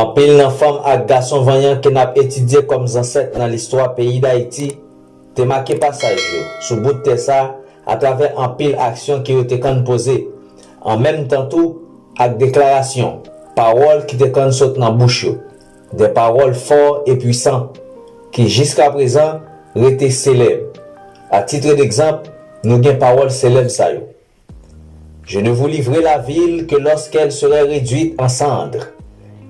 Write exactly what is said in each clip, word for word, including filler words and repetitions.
Anpil nan fanm ak gason vanyan ke n ap etidye kòm zansèt nan listwa peyi Dayiti te make pasaj yo sou bout tè sa a atravè anpil aksyon ke yo te konn poze, an menm tan tou ak deklarasyon, pawòl ki te konn sot nan bouch yo, de pawòl fò e pwisan, ki jiskaprezan rete selèb. A titre d'exemple, nou gen pawòl selèb sa yo. Je ne vous livrerai la ville que lorsqu'elle sera réduite en cendres,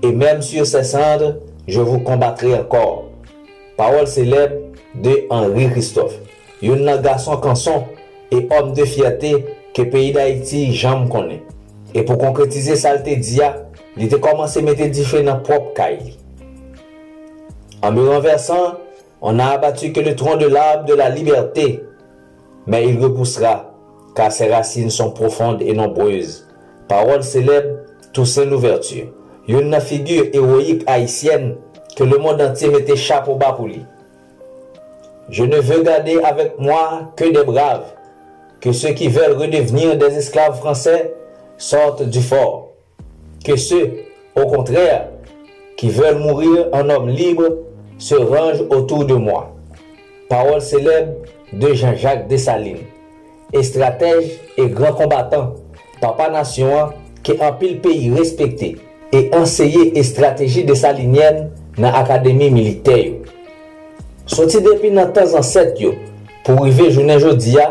et même sur ces cendres, je vous combattrai encore. Pawòl selèb de Henri Christophe, youn nan gason kanson e òm de fyète ke peyi Dayiti janm konnen. E pou konkretize sa l te di a, li te kòmanse mete dife nan pwòp kay li. En me renversant, on n'a abattu que le tronc de l'arbre de la liberté, mais il repoussera, car ses racines sont profondes et nombreuses. Pawòl selèb Toussaint Louverture, youn nan figi ewoyik ayisyèn ke lemonn antye mete chapo ba pou li. Je ne veux garder avec moi que des braves, que ceux qui veulent redevenir des esclaves français sortent du fort. Que ceux, au contraire, qui veulent mourir en hommes libres se rangent autour de moi. Pawòl selèb de Jean-Jacques Dessalines, estratèj e gran konbatan, papa nasyon an ke anpil peyi respekte e anseye estrateji desalinyèn nan akademi militè yo. Soti depi nan tan zansèt yo pou rive jounen jodi a,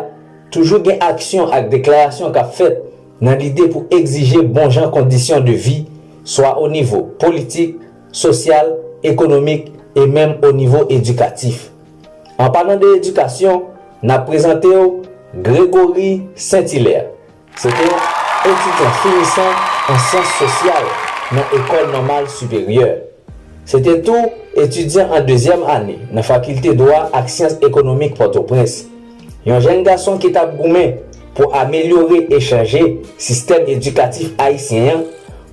toujou gen aksyon ak deklarasyon k ap fèt nan lide pou egzije bon jan kondisyon de vi, swa o nivo politik, sosyal, ekonomik e menm o nivo edikatif. An palan de edikasyon, n ap prezante w Gregory Saint-Hilaire. Se te yon etidyan finisan an syans sosyal nan Ekòl Nòmal Siperyè. Se te tou etidyan an dezyèm ane nan Fakilte Dwa ak Syans Ekonomik Pòtoprens. Yon jèn gason ki t ap goumen pou amelyore e chanje sistèm edikatif ayisyen an,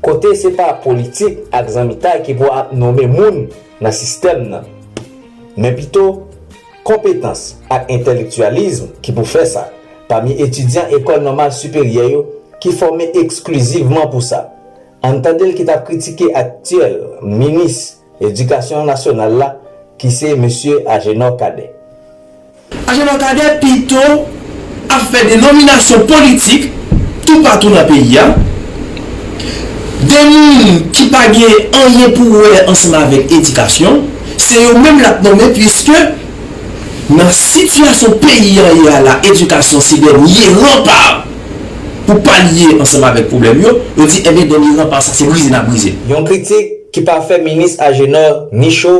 kote se pa politik ak zanmitay ki pou ap nonmen moun nan sistèm nan, men pito konpetans ak entèlektyalizm ki pou fè sa, pami etidyan Ekòl Nòmal Siperyè yo ki fòme eksklizivman pou sa. Ann tande l ki t ap kritike aktyèl minis edikasyon nasyonal la, ki se mesye Agénor Cadet. Agénor Cadet pito ap fè de nominasyon politik toupatou nan peyi a, de moun ki pa gen anyen pou wè ansanm avèk edikasyon, se yo menm l ap nonmen, piske nan sitiyasyon peyi an ye a la, edikasyon se dènye ranpa pou palye ansanm avèk pwoblèm yo, yo di, enben, dènye ranpa sa, se brize n ap brize. Yon kritik ki pa fè minis Agénor ni cho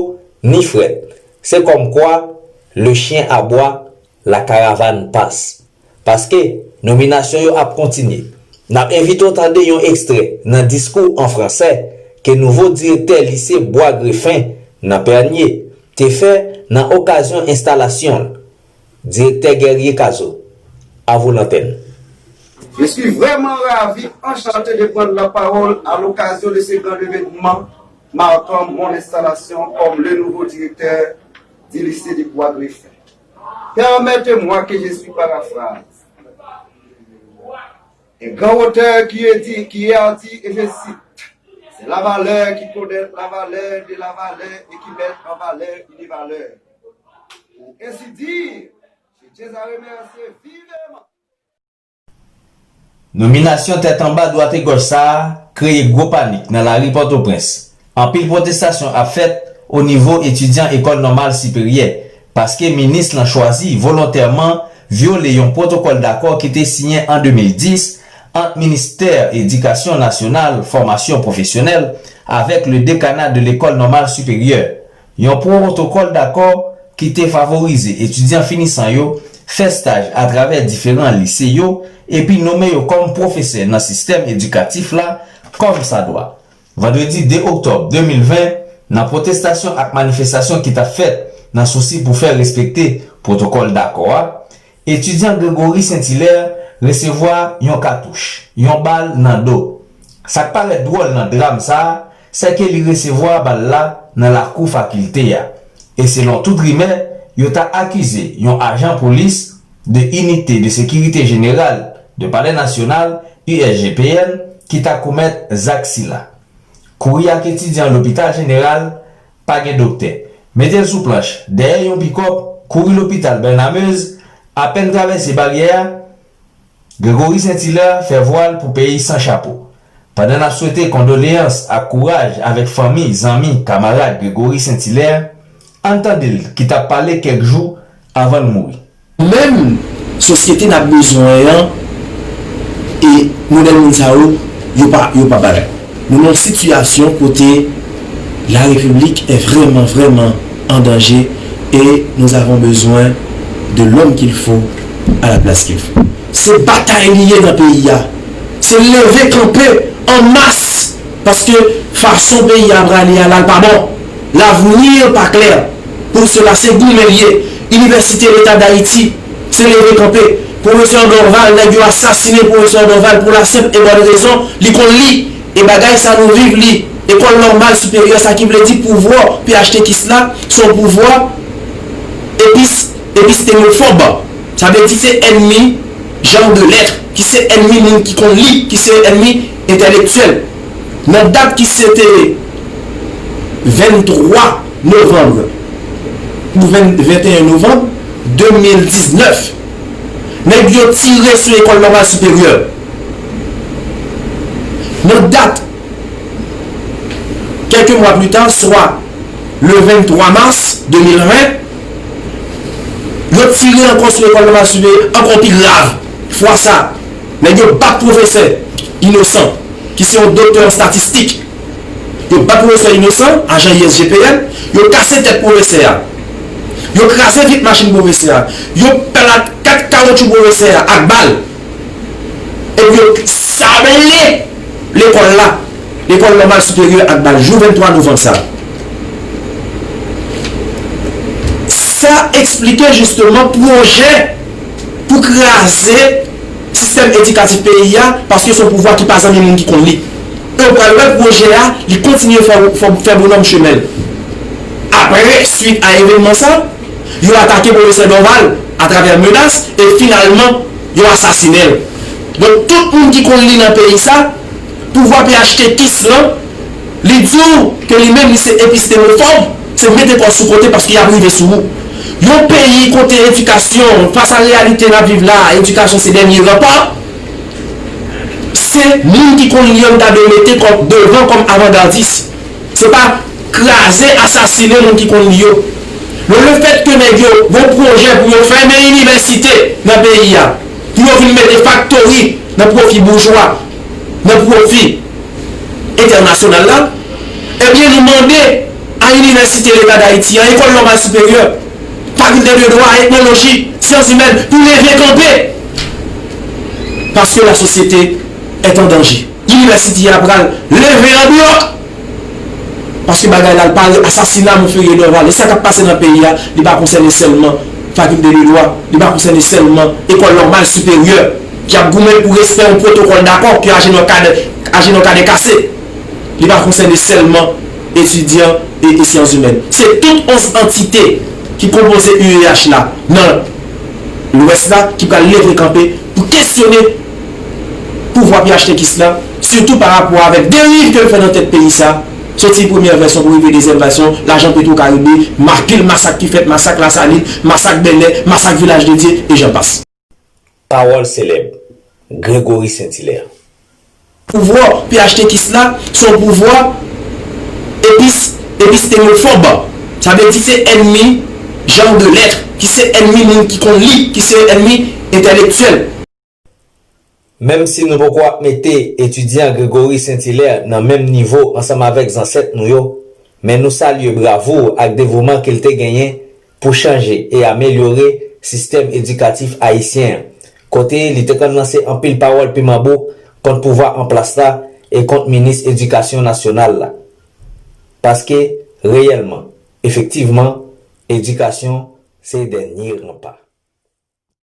ni frèt. Se kòmkwa, le chien aboie, la caravane passe. Paske, nominasyon yo ap kontinye. N ap envite w tande yon ekstrè nan diskou an fransè ke nouvo direktè lise Bwa Grefen nan Pènye te fè nan okazyon enstalasyon l. Direktè Guerrier Cazeau, à vous l'antenne. Je suis vraiment ravi, enchanté de prendre la parole à l'occasion de ce grand événement marquant mon installation comme le nouveau directeur du lycée de Bois Griffin. Permettez-moi que je suis paraphrase. Un grand auteur qui est dit, qui a dit, et je cite, c'est la valeur qui connaît la valeur de la valeur et qui met en valeur une valeur. Pour ainsi dire, je tiens à remercier vivement. Nominasyon tèt anba dwat e gòch sa a kreye gwo panik nan lari Pòtoprens. Anpil pwotestasyon ap fèt o nivo etidyan Ekòl Nòmal Siperyè, paske minis lan chwazi volontèman vyole yon pwotokòl dakò ki te siyen an de mil dis ant Ministè Edikasyon Nasyonal, Fòmasyon Pwofesyonèl avèk le Décanat de l'École Normale Supérieure. Yon pwotokòl dakò ki te favorize etidyan finisan yo fè staj atravè diferan lise yo epi nonmen yo kòm pwofesè nan sistèm edikatif la kòmsadwa. Vandredi de oktòb de mil ven, nan pwotestasyon ak manifestasyon ki t ap fèt nan sousi pou fè respekte pwotokòl dakò a, etidyan Gregory Saint-Hilaire resevwa yon katouch, yon bal nan do. Sa k parèt dwòl nan dram sa a, sèke li resevwa bal la nan lakou fakilte a. E selon tout rimè, yo ta akize yon ajan polis de Unité de Sécurité Générale de Palais National, U S G P N, ki ta komèt zak sila. Kouri ak etidyan lopital jeneral, pa gen doktè. Mete l sou planch, dèyè yon pikòp, kouri lopital Bèl Namez, apèn travèse baryè a, Gregory Saint Hilaire fè vwal pou peyi san chapo. Pandan n ap swete kondoleyans ak kouraj avèk fanmi, zanmi, kamarad Gregory Saint Hilaire, ann tande l ki t ap pale kèk jou avan l mouri. Menm sosyete n ap bezwen an, e modèl moun sa yo, yo pa, yo pa bagay. Nou nan yon sitiyasyon kote la République est vraiment, vraiment en danger et nous avons besoin de l'homme qu'il faut à la place qu'il faut. Se batay li ye nan peyi a. Se leve kanpe an mas, paske fason peyi a prale a la, l pa bon. Lavni pa klè. Pou sela, se goumen l ye. Inivèsite Leta Dayiti, se leve kanpe. Pwofesè Dorval, nèg yo asasinen pwofesè Dorval pou la senp e bòn rezon, li konn li. E bagay sa nou viv li. Ekòl nòmal siperyè, sa ki vle di pouvwa P H T kis la, se yon pouvwa epis, epistemofòb. Sa vle di se ènmi genre de l'être, ki se ènmi moun ki konn li, ki se ènmi entèlektyèl. Nan dat ki se te venntwa novanm pou ven, venteyen novanm de mil diznèf, nèg yo tire sou Lekòl Nòmal Siperyè. Nan dat, kèlke mwa pli ta, swa le venntwa mas de mil ven, yo tire ankò sou Lekòl Nòmal Siperyè, ankò pi grav. Fwa sa, nèg yo bat pwofesè Inosan, ki se yon doktè an estatistik. Yo bat pwofesè Inosan, ajan I S G P N, yo kase tèt pwofesè a. Yo kraze vit machin pwofesè a. Yo plat kat kawotchou pwofesè a ak bal. Epi yo sable lekòl la, Lekòl Nòmal Siperyè ak bal, jou venntwa novanm sa. Sa eksplike jisteman pwojè pou kraze sistèm edikatif peyi a, paske se yon pouvwa ki pa zanmi moun ki konn li. E w pral wè pwojè a, li kontinye fè, fè, fè bonòm chemen l. Apre, swit a evènman sa, yo atake pwofesè Dorval atravè menas e finalman, yo asasinen l. Donk, tout moun ki konn li nan peyi sa, pouvwa P H T kis lan, li di w ke li menm li se epistemofòb, se mete kò w sou kote paske y ap rive sou ou. Yon peyi kote edikasyon, fas a reyalite n ap viv la, edikasyon se dènye ranpa, se moun ki konn li yo n ta dwe mete kòm devan kòm avangadis. Se pa kraze, asasinen moun ki konn li yo. Le, le fèt ke nèg yo gon pwojè pou yo fèmen inivèsite nan peyi a, pou yo vin mete faktori nan pwofi boujwa, nan pwofi entènasyonal la, ebyen, nou mande a Inivèsite Leta Dayiti an, Ekòl Nòmal Siperyè, Fakilte de Dwa, Etnoloji, Syans Imèn, pou leve kanpe. Paske la sosyete est en danger. Inivèsite a pral leve an blòk. Paske bagay la, l pare asasina Monferrier Dorval. E sa k ap pase nan peyi a, li pa konsène sèlman Fakilte de Dwa, li pa konsène sèlman Ekòl Nòmal Siperyè, ki ap goumen pou respè yon pwotokòl dakò ke Ajenò Kadè, Ajenò Kadè kase. Li pa konsène sèlman etidyan e, e syans imèn. Se tout onz antite ki konpoze U E H la nan Lwès la ki pral leve kanpe pou kesyone pouvwa P H T kis la, sitou pa rapò avèk deriv ke l fè nan tèt peyi sa, soti premyè vèsyon pou rive dezyèm vèsyon, lajan Petwokaribe, ma-, pil masak ki fèt, masak Lasalin, masak Bèlè, masak Vilaj de Dye, e jan pas. Pawòl selèb Gregory Saint Hilaire. Pouvwa P H T kis la, se yon pouvwa epis-, epistemofòb. Sa vle di se ènmi genre de l'être, ki se ènmi moun ki konn li, ki se ènmi entèlektyèl. Menm si nou poko ap mete etidyan Gregory Saint Hilaire nan menm nivo ansanm avèk zansèt nou yo, men nou salye bravou ak devouman ke l te genyen pou chanje e amelyore sistèm edikatif ayisyen an, kote li te konn lanse anpil pawòl piman bouk kont pouvwa an plas la e kont minis edikasyon nasyonal la. Paske, reyèlman, efektivman, edikasyon se dènye ranpa.